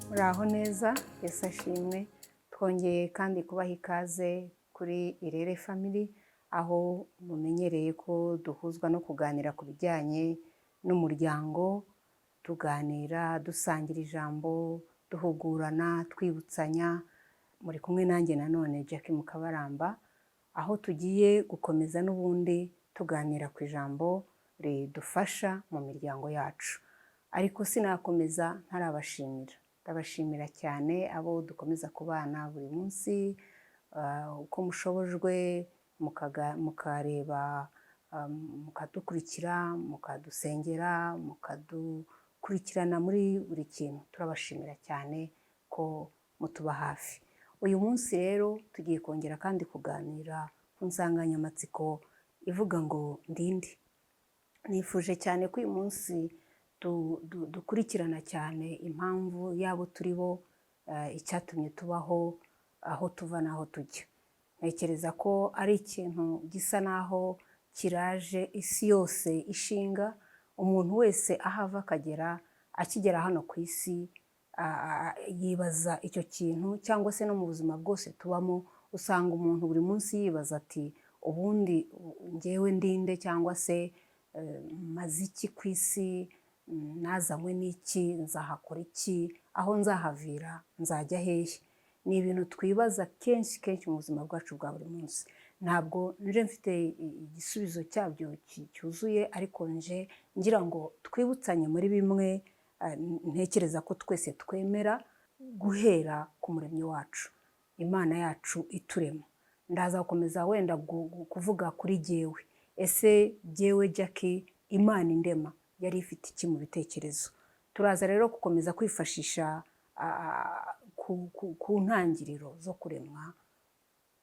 Muraho neza, Yesu ashimwe. Twongeye kandi kubaha ikaze kuri Irere Family, aho mumenyereye ko duhuzwa no kuganira ku bijyanye n'umuryango, tuganira, dusangira ijambo, duhugurana, twibutsanya. Muri kumwe nanjye nanone Jackie Mukabaramba, aho tugiye gukomeza n'ubundi tuganira ku ijambo ridufasha mu miryango yacu. Ariko sinakomeza ntarabashimira. Ndabashimira cyane abo dukomeza kubana buri munsi, uko mushobojwe mukareba, mukadukurikira, mukadusengera, mukadukurikirana muri buri kintu. Turabashimira cyane ko mutuba hafi. Uyu munsi rero tugiye kongera kandi kuganira ku nsanganyamatsiko ivuga ngo "Ndinde". Nifuje cyane ko uyu munsi dukurikirana cyane impamvu y'abo turi bo, icyatumye tubaho, aho tuva n'aho tujya. Ntekereza ko ari ikintu gisa n'aho kiraje isi yose ishinga, umuntu wese aho ava akagera, akigera hano ku isi, yibaza icyo kintu, cyangwa se no mu buzima bwose tubamo, usanga umuntu buri munsi yibaza ati: "Ubundi njyewe ndinde?" cyangwa se "Maze iki ku isi? Nazanywe n'iki? Nzahakora iki? Aho nzahavira nzajya hehe?" Ni ibintu twibaza kenshi kenshi mu buzima bwacu bwa buri munsi. Ntabwo nje mfite igisubizo cyabyo cyuzuye, ariko nje ngira ngo twibutsanye muri bimwe ntekereza ko twese twemera guhera ku Muremyi wacu, Imana yacu iturema. Ndaza gukomeza wenda kuvuga kuri jyewe. Ese jyewe Jackie, Imana indema yari ifite iki mu bitekerezo? Turaza rero gukomeza kwifashisha ku ntangiriro zo kuremwa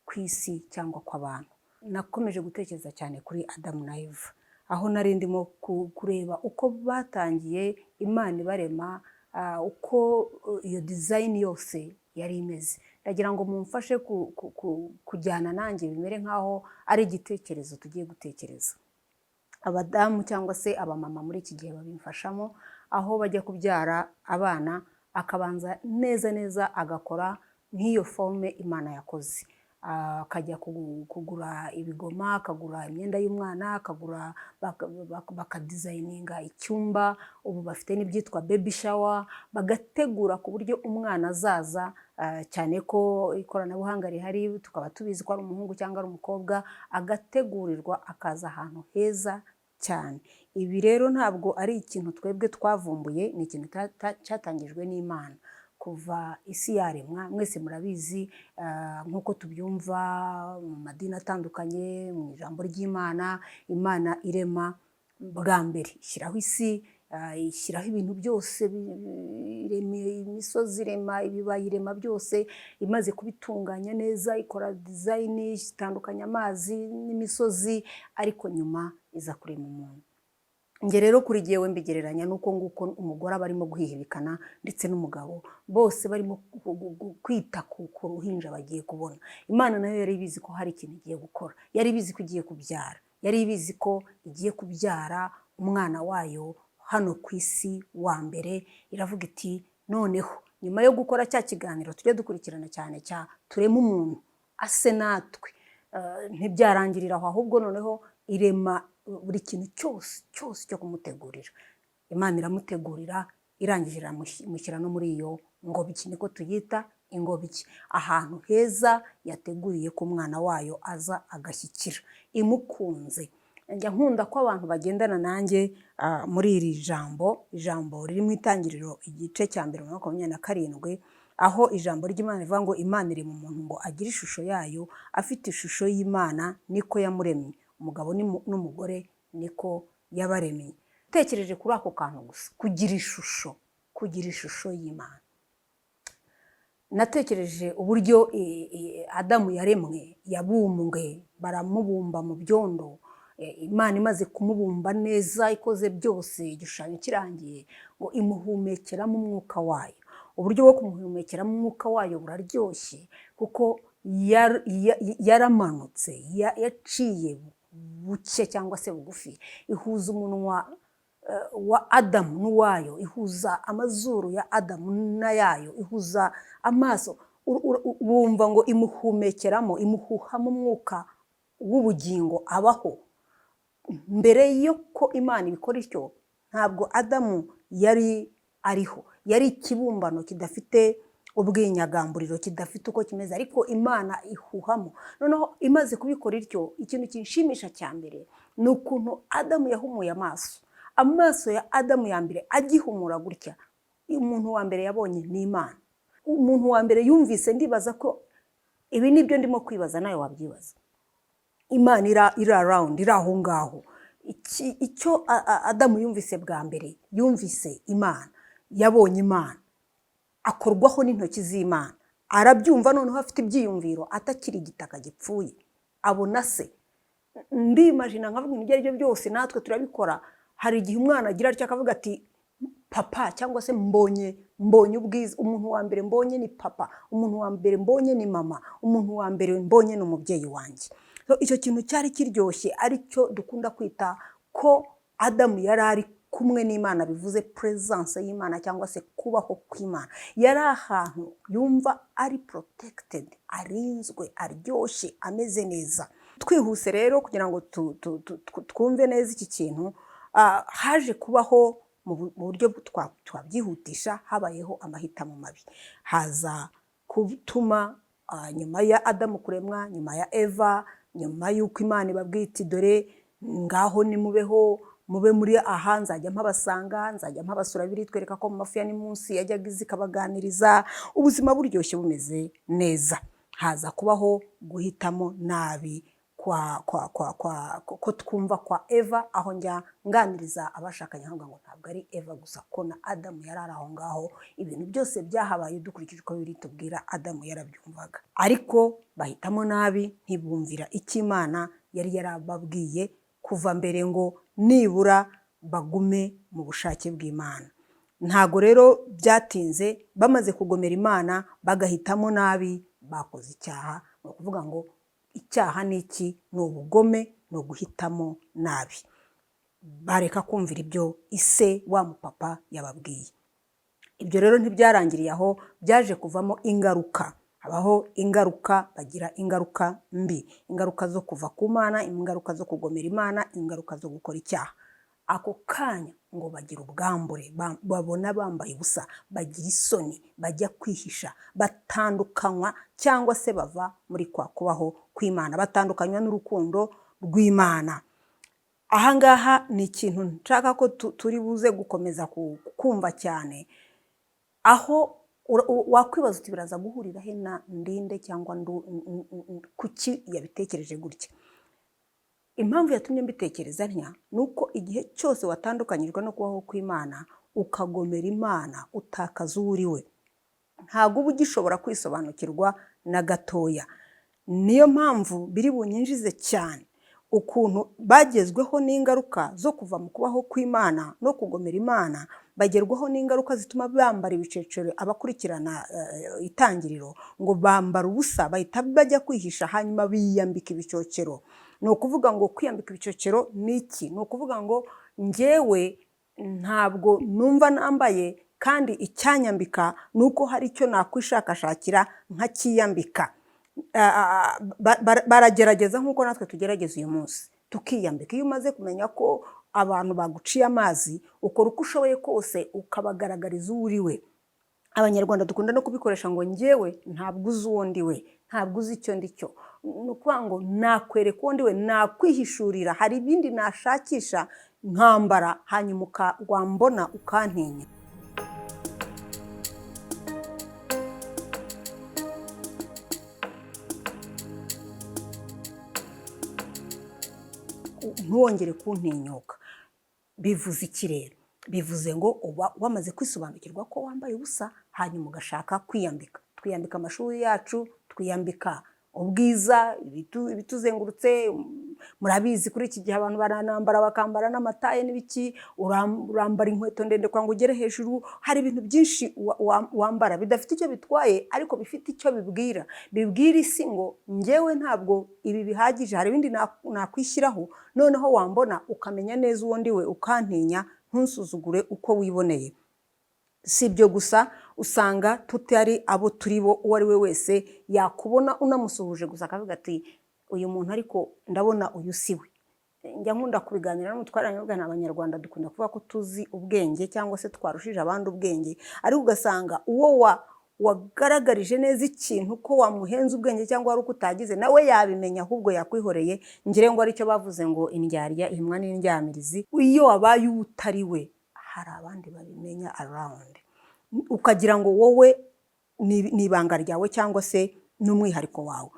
kw'isi cyangwa kw'abantu. Nakomeje gutekereza cyane kuri Adamu na Eva, aho nari ndimo kureba uko batangiye Imana ibarema, uko iyo design yose yari imeze. Ndagira ngo mumfashe kujyana nanjye, bimere nk'aho ari igitekerezo tugiye gutekereza. Abadamu cyangwa se abamama muri iki gihe babimfashamo, aho bajya kubyara abana, akabanza neza neza agakora nk'iyo forme Imana yakoze, akajya kugura ibigoma, akagura imyenda y'umwana, akagura, bakadesigninga icyumba. Ubu bafite n'ibyitwa baby shower, bagategura ku buryo umwana azaza, cyane ko ikoranabuhanga rihari, tukaba tubizi ko ari umuhungu cyangwa ari umukobwa, agategurirwa akaza ahantu heza cyane. Ibi rero ntabwo ari ikintu twebwe twavumbuye, ni ikintu cyatangijwe n'Imana kuva isi yaremwa. Mwese murabizi, nk'uko tubyumva mu madini atandukanye, mu ijambo ry'Imana, Imana irema bwa mbere ishyiraho isi, ishyiraho ibintu byose, irema imisozi, irema ibibaya, irema byose. Imaze kubitunganya neza, ikora design, itandukanya amazi n'imisozi, ariko nyuma iza kurema umuntu. Njye rero kuri jyewe mbigereranya n'uko nguko umugore aba arimo guhihibikana ndetse n'umugabo, bose barimo kwita ku ruhinja bagiye kubona. Imana nayo yari ibizi ko hari ikintu igiye gukora, yari ibizi ko igiye kubyara, yari ibizi ko igiye kubyara umwana wayo hano ku isi wa mbere. Iravuga iti: "Noneho nyuma yo gukora cya kiganiro tujye dukurikirana cyane cya tureme umuntu ase natwe." Ntibyarangirira aho, ahubwo noneho irema buri kintu cyose cyose cyo kumutegurira. Imana iramutegurira, irangije iramushyira no muri iyo ngobyi, niko tuyita ingobyi, ahantu heza yateguriye ko umwana wayo aza agashyikira imukunze. Njya nkunda ko abantu bagendana nanjye muri iri jambo, ijambo riri mu Itangiriro igice cya mbere 27, aho ijambo ry'Imana rivuga ngo: "Imana irema umuntu ngo agire ishusho yayo, afite ishusho y'Imana niko yamuremye, umugabo n'umugore niko yabaremye." Utekereje kuri ako kantu gusa, kugira ishusho y'Imana, natekereje uburyo Adamu yaremwe, yabumbwe, baramubumba mu byondo. Imana imaze kumubumba neza, ikoze byose, igishushanyo kirangiye, ngo imuhumekeramo umwuka wayo. Uburyo bwo kumuhumekeramo umwuka wayo buraryoshye, kuko yaramanutse, yaciye buke cyangwa se bugufi, ihuza umunwa. wa Adamu n'uwayo, ihuza amazuru ya Adamu n'ayayo, ihuza amaso. Wumva ngo imuhumekeramo, imuhuhamo umwuka w'ubugingo, abaho. Mbere y'uko Imana ibikora ityo, ntabwo Adamu yari ariho, yari ikibumbano kidafite ubwinyagamburiro, kidafite uko kimeze, ariko Imana ihuhamo. Noneho imaze kubikora ityo, ikintu kinshimisha cya mbere ni ukuntu Adamu yahumuye amaso. Amaso ya Adamu ya mbere agihumura gutya, umuntu wa mbere yabonye ni Imana. Umuntu wa mbere yumvise, ndibaza ko ibi nibyo ndimo kwibaza, nawe wabyibaza, Imana iri around, iri aho ngaho. Icyo Adamu yumvise bwa mbere, yumvise Imana, yabonye Imana, akorwaho n'intoki z'Imana, arabyumva. Noneho afite ibyiyumviro, atakiri igitaka gipfuye, abona se. Ndimajina nkavuga, ibyo ari byo byose natwe turabikora. Hari igihe umwana agira atya akavuga ati "Papa", cyangwa se mbonye ubwiza, umuntu wa mbere mbonye ni papa, umuntu wa mbere mbonye ni mama, umuntu wa mbere mbonye ni umubyeyi wanjye. So, icyo kintu cyari kiryoshye, aricyo dukunda kwita ko Adamu yari ari kumwe n'Imana, bivuze presence y'Imana cyangwa se kubaho kw'Imana. Yari ahantu yumva ari protected, arinzwe, aryoshye, ameze neza. Twihuse rero kugira ngo twumve neza iki kintu, haje kubaho mu buryo twabyihutisha, habayeho amahitamo mabi, haza gutuma nyuma ya Adamu kuremwa, nyuma ya Eva, nyuma y'uko Imana ibabwiye iti "Dore ngaho nimubeho, mube muri aha, nzajya mpabasanga, nzajya mpabasura", biritwereka ko mu mafu ya ni munsi yajyaga iza ikabaganiriza, ubuzima buryoshye, bumeze neza, haza kubaho guhitamo nabi kwa kwa kwa kwa ko twumva kwa Eva. Aho njya nganiriza abashakanye nkavuga ngo ntabwo ari Eva gusa, ko na Adamu yari ari aho ngaho. Ibintu byose byahabaye, dukurikije uko biri tubwira, Adamu yarabyumvaga, ariko bahitamo nabi, ntibumvira icyo Imana yari yarababwiye kuva mbere, ngo nibura bagume mu bushake bw'Imana. Ntago rero byatinze, bamaze kugomera Imana, bagahitamo nabi, bakoze icyaha. Ni ukuvuga ngo icyaha ni iki? Ni ubugome, ni uguhitamo nabi. Bareka kumvira ibyo ise wa mupapa yababwiye. Ibyo rero ntibyarangiriye aho, byaje kuvamo ingaruka, habaho ingaruka, bagira ingaruka mbi, ingaruka zo kuva ku Mana, ingaruka zo kugomera Imana, ingaruka zo gukora icyaha. Ako kanya ngo bagira ubwambure, babona bambaye ubusa, bagira isoni, bajya kwihisha, batandukanywa cyangwa se bava muri kwa kubaho kw'Imana, batandukanywa n'urukundo rw'Imana. Ahangaha ni ikintu nshaka ko turi buze gukomeza kumva cyane. Aho wakwibaza uti "Biraza guhurira he na ndinde cyangwa kuki yabitekereje gutya?" Impamvu yatumye mbitekereza ntya ni uko igihe cyose watandukanyijwe no kubaho kw'Imana, ukagomera Imana, utakaza uwo uri we, ntabwo uba ugishobora kwisobanukirwa na gatoya. Niyo mpamvu biri bunyinjize cyane ukuntu bagezweho n'ingaruka zo kuva mu kubaho kw'Imana no kugomera Imana, bagerwaho n'ingaruka zituma bambara ibicecero. Abakurikirana Itangiriro, ngo bambara ubusa, bahita bajya kwihisha, hanyuma biyambika ibicocero. Ni ukuvuga ngo kwiyambika ibicocero ni iki? Ni ukuvuga ngo njyewe ntabwo numva nambaye, kandi icyanyambika ni uko hari icyo nakwishakashakira nkakiyambika. Baragerageza nk'uko natwe tugerageza uyu munsi tukiyambika. Iyo umaze kumenya ko abantu baguciye amazi, ukora uko ushoboye kose ukabagaragariza uwo uri we. Abanyarwanda dukunda no kubikoresha ngo "Njyewe ntabwo uzi uwo ndi we, ntabwo uzi icyo ndi cyo." Ni ukuvuga ngo nakwereka uwo ndi we, nakwihishurira, hari ibindi nashakisha nkambara, hanyuma wambona ukantinya. Ntiwongere kuntinyuka. Bivuze iki rero? Bivuze ngo uba wamaze kwisobanukirwa ko wambaye ubusa, hanyuma ugashaka kwiyambika. Twiyambika amashuri yacu, twiyambika ubwiza, ibituzengurutse. Murabizi, kuri iki gihe abantu baranambara, bakambara n'amataye n'ibiki, urambara inkweto ndende kugira ngo ugere hejuru. Hari ibintu byinshi wambara bidafite icyo bitwaye, ariko bifite icyo bibwira. Bibwira isi ngo njyewe ntabwo ibi bihagije, hari ibindi nakwishyiraho, noneho wambona ukamenya neza uwo ndi we, ukantinya. Ntusuzugure uko wiboneye. Si ibyo gusa, usanga tutari abo turi bo. Uwo ari we wese yakubona unamusuhuje gusa akavuga ati: "Uyu muntu ariko ndabona uyu si we." Njya nkunda kubiganira n'umutware, nkavuga nti Abanyarwanda dukunda kuvuga ko tuzi ubwenge cyangwa se twarushije abandi ubwenge, ariko ugasanga uwo wagaragarije neza ikintu ko wamuhenze ubwenge cyangwa wari uko utagize, nawe yabimenya, ahubwo yakwihoreye. Ngire ngo aricyo bavuze ngo indyarya ihimwa n'indyamirizi. Iyo wabaye uwo utari we, hari abandi babimenya around, ukagira ngo wowe ni ibanga ryawe cyangwa se n'umwihariko wawe.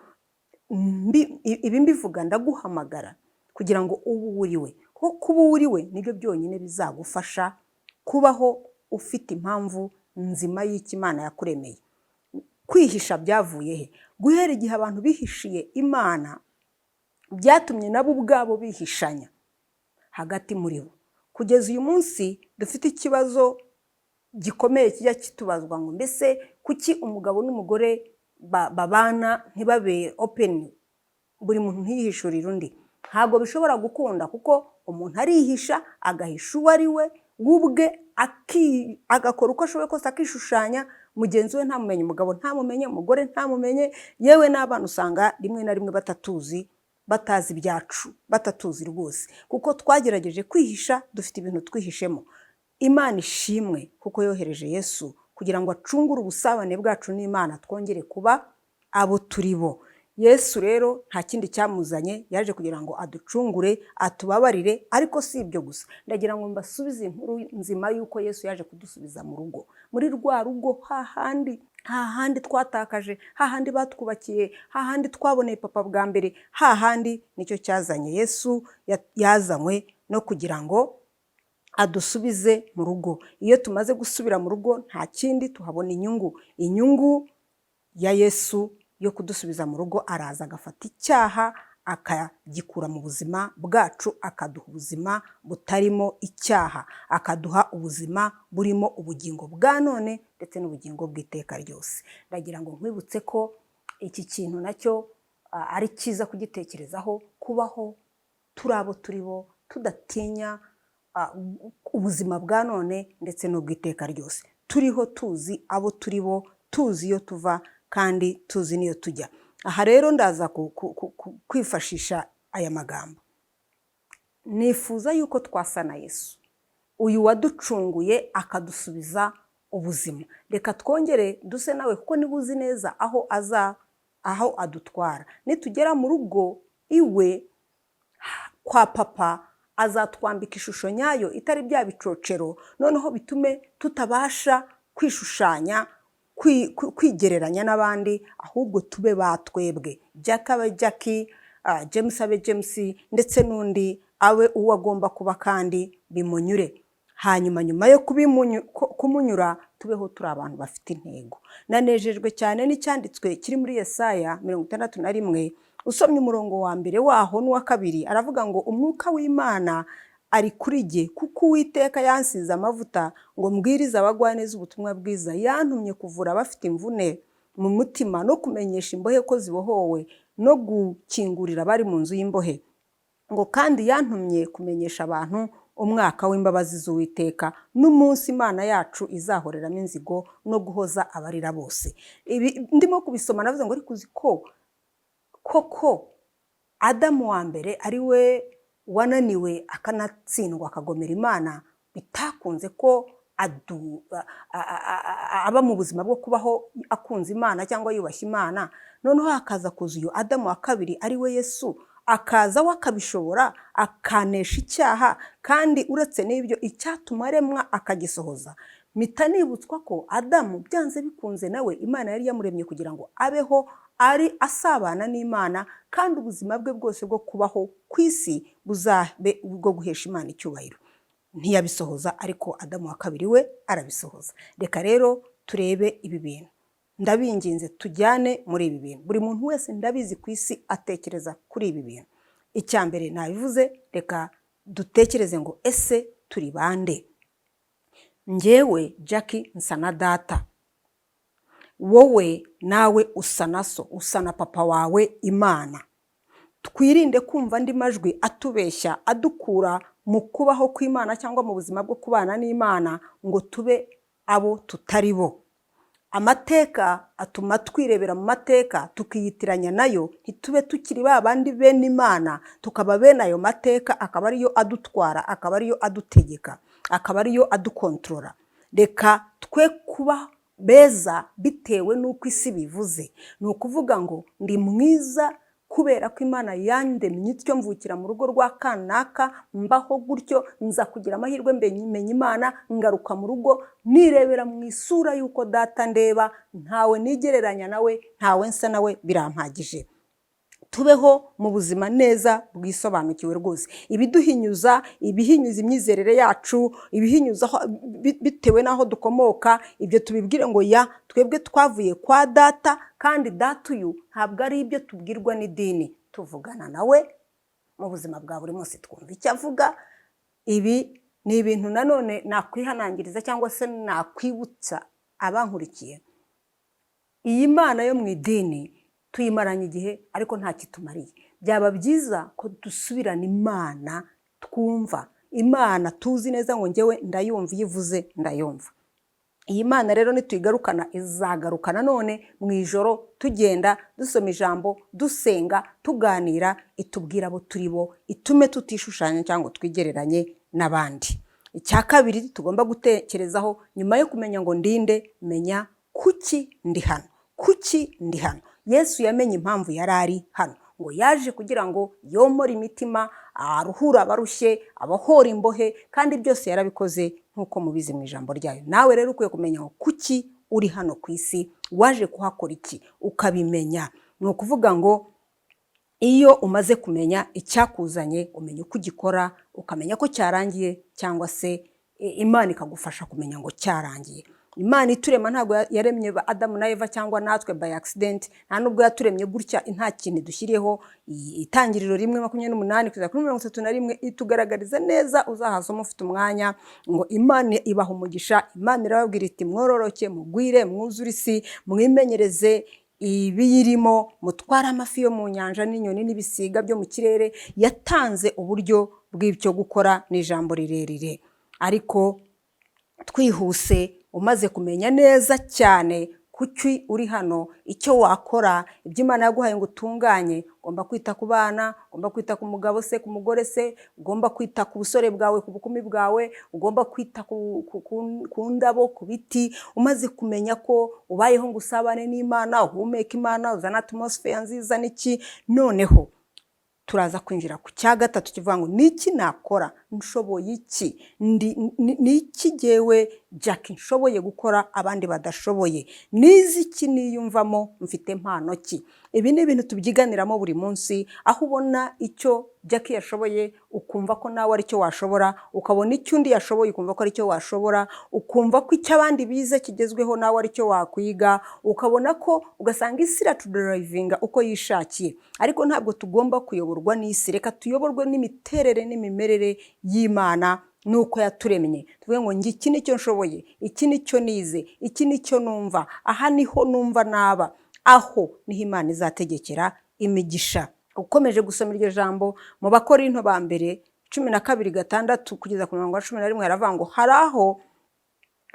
Ibi mbivuga ndaguhamagara kugira ngo ube uwo uri we, kuko kuba uwo uri we nibyo byonyine bizagufasha kubaho ufite impamvu nzima y'icyo Imana yakuremeye. Kwihisha byavuye he? Guhera igihe abantu bihishiye Imana, byatumye nabo ubwabo bihishanya hagati muri bo, kugeza uyu munsi dufite ikibazo gikomeye kijya kitubazwa ngo: mbese kuki umugabo n'umugore babana ntibabe open, buri muntu ntiyihishurire undi? Ntabwo bishobora gukunda, kuko umuntu arihisha, agahisha uwo ari we ubwe, agakora uko ashoboye kose akishushanya, mugenzi we ntamumenye, umugabo ntamumenye, umugore ntamumenye, yewe n'abana usanga rimwe na rimwe batatuzi, batazi ibyacu, batatuzi rwose, kuko twagerageje kwihisha, dufite ibintu twihishemo. Imana ishimwe kuko yohereje Yesu kugira ngo acungure ubusabane bwacu n'Imana, twongere kuba abo turi bo. Yesu rero nta kindi cyamuzanye, yaje kugira ngo aducungure, atubabarire. Ariko si ibyo gusa, ndagira ngo mbasubize inkuru nzima y'uko Yesu yaje kudusubiza mu rugo, muri rwa rugo hahandi, hahandi twatakaje, hahandi batwubakiye, hahandi twaboneye papa bwa mbere, hahandi. Nicyo cyazanye Yesu. Yazanywe no kugira ngo adusubize mu rugo. Iyo tumaze gusubira mu rugo, nta kindi tuhabona, inyungu, inyungu ya Yesu yo kudusubiza mu rugo. Araza agafata icyaha akagikura mu buzima bwacu, akaduha ubuzima butarimo icyaha, akaduha ubuzima burimo ubugingo bwa none ndetse n'ubugingo bw'iteka ryose. Ndagira ngo nkwibutse ko iki kintu nacyo ari cyiza kugitekerezaho, kubaho turi abo turi bo, tudatinya ubuzima bwa none ndetse n'ubw'iteka ryose, turiho tuzi abo turi bo, tuzi iyo tuva kandi tuzi n'iyo tujya. Aha rero ndaza kwifashisha aya magambo: nifuza yuko twasa na Yesu, uyu waducunguye akadusubiza ubuzima. Reka twongere duse nawe, kuko niba uzi neza aho aza, aho adutwara, nitugera mu rugo iwe kwa papa, azatwambika ishusho nyayo itari bya bicocero, noneho bitume tutabasha kwishushanya, kwigereranya n'abandi, ahubwo tube batwebwe. Jack abe Jackie, James abe James, ndetse n'undi abe uwo agomba kuba kandi bimunyure. Hanyuma nyuma yo kumunyura, tubeho turi abantu bafite intego. Nanejejwe cyane n'icyanditswe kiri muri Yesaya 61. Usomye umurongo wa mbere waho n'uwa kabiri, aravuga ngo: "Umwuka w'Imana ari kuri jye, kuko Uwiteka yansize amavuta ngo mbwirize abagwaneza ubutumwa bwiza, yantumye kuvura abafite imvune mu mutima, no kumenyesha imbohe ko zibohowe, no gukingurira abari mu nzu y'imbohe, ngo kandi yantumye kumenyesha abantu umwaka w'imbabazi z'Uwiteka n'umunsi Imana yacu izahoreramo inzigo, no guhoza abarira bose." Ibi ndimo kubisoma navuze ngo: ariko uzi ko koko Adamu wa mbere ari we wananiwe, akanatsindwa, akagomera Imana, bitakunze ko aba mu buzima bwo kubaho akunze Imana cyangwa yubashye Imana, noneho hakaza kuza uyu Adamu wa kabiri ari we Yesu, akaza we akabishobora, akanesha icyaha, kandi uretse n'ibyo icyatuma aremwa akagisohoza. Mpita nibutswa ko Adamu byanze bikunze nawe Imana yari yamuremye kugira ngo abeho ari asabana n'Imana, kandi ubuzima bwe bwose bwo kubaho ku isi buzabe ubwo guhesha Imana icyubahiro. Ntiyabisohoza, ariko Adamu wa kabiri we arabisohoza. Reka rero turebe ibi bintu. Ndabinginze, tujyane muri ibi bintu. Buri muntu wese ndabizi ku isi atekereza kuri ibi bintu. Icya mbere nabivuze, reka dutekereze ngo: ese turi bande? Njyewe Jackie nsa na data, wowe nawe usa na so, usa na papa wawe Imana. Twirinde kumva andi majwi atubeshya, adukura mu kubaho kw'Imana cyangwa mu buzima bwo kubana n'Imana ngo tube abo tutari bo. Amateka atuma twirebera mu mateka tukiyitiranya nayo, ntitube tukiri ba bandi bene Imana, tukaba bene ayo mateka, akaba ariyo adutwara, akaba ariyo adutegeka, akaba ariyo adukontorora. Reka twe kuba beza bitewe n'uko isi bivuze. Ni ukuvuga ngo ndi mwiza kubera ko Imana yandemye ityo, mvukira mu rugo rwa kanaka, mbaho gutyo, nza kugira amahirwe menya Imana, ngaruka mu rugo nirebera mu isura y'uko data ndeba, ntawe nigereranya nawe, ntawe nsa nawe, birampagije. Tubeho mu buzima neza bwisobanukiwe rwose. Ibiduhinyuza, ibihinyuza imyizerere yacu, ibihinyuza bitewe n'aho dukomoka, ibyo tubibwire ngo ya twebwe twavuye kwa data, kandi data uyu ntabwo ari ibyo tubwirwa n'idini, tuvugana nawe mu buzima bwa buri munsi, twumva icyo avuga. Ibi ni ibintu nanone nakwihanangiriza cyangwa se nakwibutsa abankurikiye. Iyi Mana yo mu idini tuyimaranye igihe ariko nta kitumariye. Byaba byiza ko dusubirana Imana twumva, Imana tuzi neza ngo njyewe ndayumva, iyo ivuze ndayumva. Iyi Mana rero nituyigarukana izagaruka nanone mu ijoro, tugenda dusoma ijambo, dusenga, tuganira, itubwira abo turi bo, itume tutishushanya cyangwa twigereranye n'abandi. Icya kabiri tugomba gutekerezaho nyuma yo kumenya ngo ndinde, menya kuki ndi hano, kuki ndi hano. Yesu yamenye impamvu yari ari hano, ngo yaje kugira ngo yomore imitima, aruhure abarushye, abahora imbohe, kandi byose yarabikoze nk'uko mubizi mu ijambo ryayo. Nawe rero ukwiye kumenya ngo kuki uri hano ku isi, waje kuhakora iki, ukabimenya. Ni ukuvuga ngo iyo umaze kumenya icyakuzanye, umenya uko ugikora, ukamenya ko cyarangiye, cyangwa se Imana ikagufasha kumenya ngo cyarangiye. Imana iturema ntabwo yaremye Adamu na Eva cyangwa natwe by accident, nta nubwo yaturemye gutya nta kintu dushyiriyeho. Itangiriro 1:28 kugeza kuri 31 itugaragariza neza, uzahasoma ufite umwanya, ngo Imana ibaha umugisha. Imana irababwira iti mwororoke, mugwire, mwuzure isi, mwimenyereze ibiyirimo, mutware amafi yo mu nyanja n'inyoni n'ibisiga byo mu kirere. Yatanze uburyo bw'ibyo gukora, ni ijambo rirerire ariko twihuse. Umaze kumenya neza cyane kuki uri hano, icyo wakora, ibyo Imana yaguhaye ngo utunganye, ugomba kwita ku bana, ugomba kwita ku mugabo se, ku mugore se, ugomba kwita ku busore bwawe, ku bukumi bwawe, ugomba kwita ku ndabo, ku biti. Umaze kumenya ko ubayeho ngo usabane n'Imana, uhumeke Imana, uzane atmosphere nziza n'iki, noneho turaza kwinjira ku cya gatatu kivuga ngo niki nakora, nshoboye iki, ni iki jyewe Jack nshoboye gukora abandi badashoboye, nizi iki niyumvamo, mfite impano ki. Ibi ni ibintu tubyiganiramo buri munsi, aho ubona icyo Jack yashoboye ukumva ko nawe aricyo washobora, ukabona icyo undi yashoboye ukumva ko aricyo washobora, ukumva ko icyo abandi bize kigezweho nawe aricyo wakwiga, ukabona ko ugasanga isi iratudrivinga uko yishakiye. Ariko ntabwo tugomba kuyoborwa n'isi, reka tuyoborwe n'imiterere n'imimerere y'Imana nuko yaturemye. Tuvuge ngo njye iki nicyo nshoboye, iki nicyo nize, iki nicyo numva, aha niho numva naba, aho niho Imana izategekera imigisha. Ukomeje gusoma iryo jambo mu Bakorinto ba mbere 12:6 kugeza ku murongo wa 11, haravuga ngo hari aho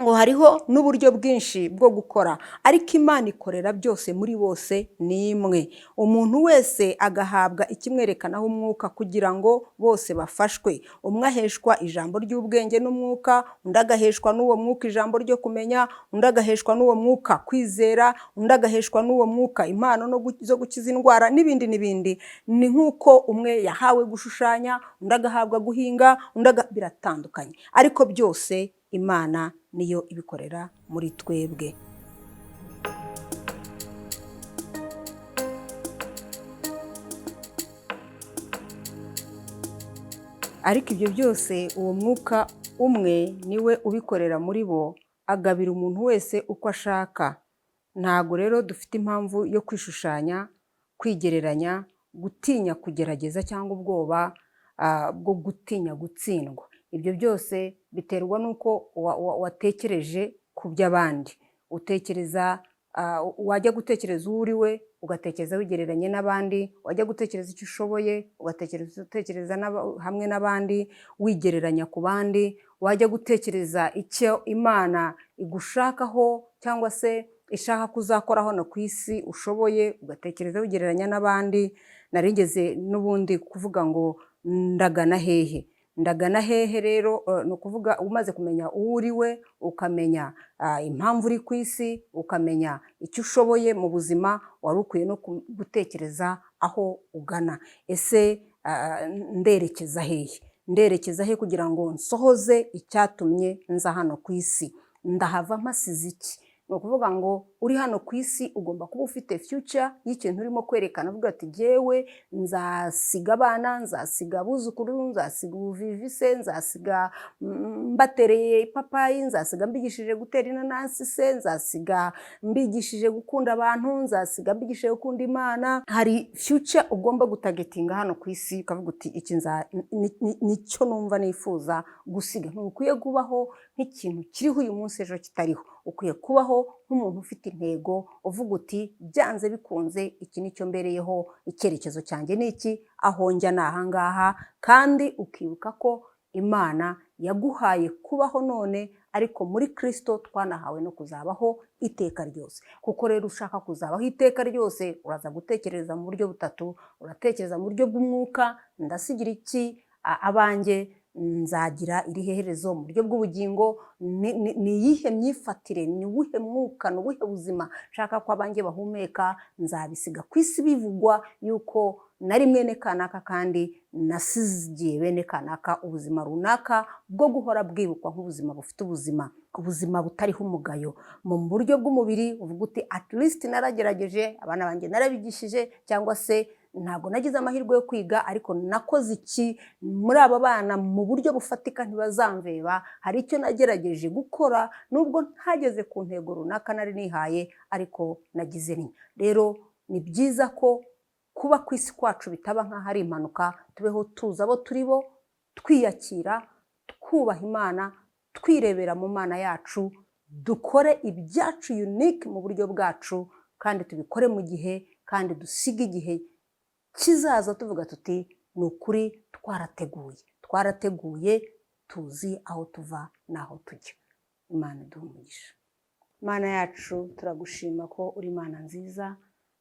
ngo hariho n'uburyo bwinshi bwo gukora, ariko Imana ikorera byose muri bose ni imwe. Umuntu wese agahabwa ikimwerekanaho umwuka kugira ngo bose bafashwe. Umwe aheshwa ijambo ry'ubwenge n'umwuka, undi agaheshwa n'uwo mwuka ijambo ryo kumenya, undi agaheshwa n'uwo mwuka kwizera, undi agaheshwa n'uwo mwuka impano zo gukiza indwara n'ibindi n'ibindi. Ni nk'uko umwe yahawe gushushanya, undi agahabwa guhinga, undi biratandukanye, ariko byose Imana niyo ibikorera muri twebwe. Ariko ibyo byose uwo mwuka umwe niwe ubikorera muri bo, agabira umuntu wese uko ashaka. Ntago rero dufite impamvu yo kwishushanya, kwigereranya, gutinya kugerageza cyangwa ubwoba bwo gutinya gutsindwa. Ibyo byose biterwa n'uko watekereje ku by'abandi, utekereza Wajya gutekereza uwo uri we, ugatekereza wigereranye n'abandi, wajya gutekereza icyo ushoboye, ugatekereza utekereza hamwe n'abandi, wigereranya ku bandi, wajya gutekereza icyo Imana igushakaho cyangwa se ishaka kuzakora hano ku isi ushoboye, ugatekereza wigereranya n'abandi. Narigeze n'ubundi kuvuga ngo ndagana hehe? Ndagana hehe rero? Ni ukuvuga umaze kumenya uwo uri we, ukamenya impamvu uri ku isi, ukamenya icyo ushoboye mu buzima, wari ukwiye no gutekereza aho ugana. Ese nderekeza hehe? Nderekeza he kugira ngo nsohoze icyatumye nza hano ku isi? Ndahava mpasize iki? Ni ukuvuga ngo uri hano ku isi ugomba kuba ufite future y'ikintu urimo kwerekana, uvuga ati jyewe nzasiga abana, nzasiga abuzukuru, nzasiga ubuvivi se, nzasiga mbatereye ipapayi, nzasiga mbigishije gutera inanasi se, nzasiga mbigishije gukunda abantu, nzasiga mbigishije gukunda Imana. Hari future ugomba gutargetinga hano ku isi, ukavuga uti iki nicyo numva nifuza gusiga. Ntukwiye kubaho nk'ikintu kiriho uyu munsi ejo kitariho. Ukwiye kubaho nk'umuntu ufite intego, uvuga uti byanze bikunze iki nicyo mbereyeho, icyerekezo cyanjye ni iki, aho njya ni ahangaha. Kandi ukibuka ko Imana yaguhaye kubaho none, ariko muri Kirisito twanahawe no kuzabaho iteka ryose. Kuko rero ushaka kuzabaho iteka ryose, uraza gutekereza mu buryo butatu. Uratekereza mu buryo bw'umwuka: ndasigira iki abanjye? Nzagira iri herezo? Mu buryo bw'ubugingo, ni iyihe myifatire, ni uwuhe mwuka, ni ubuhe buzima nshaka ko abanjye bahumeka? Nzabisiga ku isi bivugwa yuko nari mwene kanaka kandi nasigiye bene kanaka ubuzima runaka bwo guhora bwibukwa nk'ubuzima bufite ubuzima, ubuzima butariho umugayo. Mu buryo bw'umubiri uvuga uti at least naragerageje, abana banjye narabigishije, cyangwa se ntabwo nagize amahirwe yo kwiga, ariko nakoze iki muri aba bana mu buryo bufatika ntibazamveba. Hari icyo nagerageje gukora nubwo ntageze ku ntego runaka nari nihaye, ariko nagize nti. Rero ni byiza ko kuba ku isi kwacu bitaba nk'aho ari impanuka. Tubeho tuzi abo turi bo, twiyakira, twubaha Imana, twirebera mu Mana yacu, dukore ibyacu unique mu buryo bwacu, kandi tubikore mu gihe, kandi dusige igihe kizaza tuvuga tuti ni ukuri twarateguye, twarateguye, tuzi aho tuva n'aho tujya. Imana iduhe umugisha. Imana yacu, turagushima ko uri Imana nziza.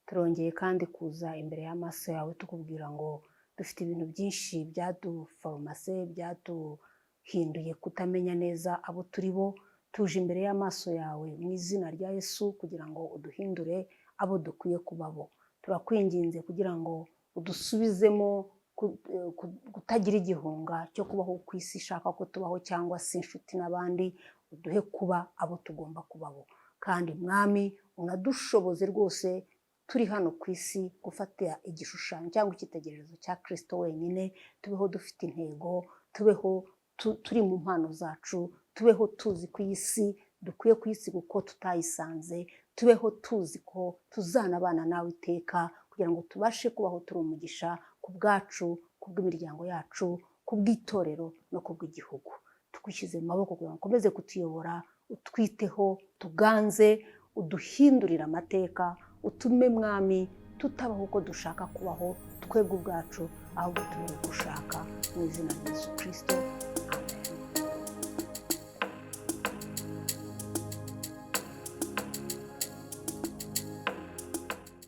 Turongeye kandi kuza imbere y'amaso yawe tukubwira ngo dufite ibintu byinshi byaduforomase, byaduhinduye kutamenya neza abo turi bo. Tuje imbere y'amaso yawe mu izina rya Yesu kugira ngo uduhindure abo dukwiye kuba bo. Turakwinginze kugira ngo udusubizemo kutagira igihunga cyo kubaho ku isi ishaka ko tubaho, cyangwa se inshuti n'abandi. Uduhe kuba abo tugomba kuba bo, kandi Mwami, unadushoboze rwose turi hano ku isi gufata igishushanyo cyangwa icyitegererezo cya Kirisito wenyine. Tubeho dufite intego, tubeho turi mu mpano zacu, tubeho tuzi ko iyi si dukwiye kuyisiga uko tutayisanze, tubeho tuzi ko tuzanabana nawe iteka, kugira ngo tubashe kubaho turi umugisha ku bwacu, ku bw'imiryango yacu, ku bw'itorero no ku bw'igihugu. Tugushyize mu maboko kugira ngo ukomeze kutuyobora, utwiteho, tuganze, uduhindurire amateka, utume Mwami tutabaho uko dushaka kubaho twebwe ubwacu, ahubwo tube uko ushaka, mu izina rya Yesu Kirisito.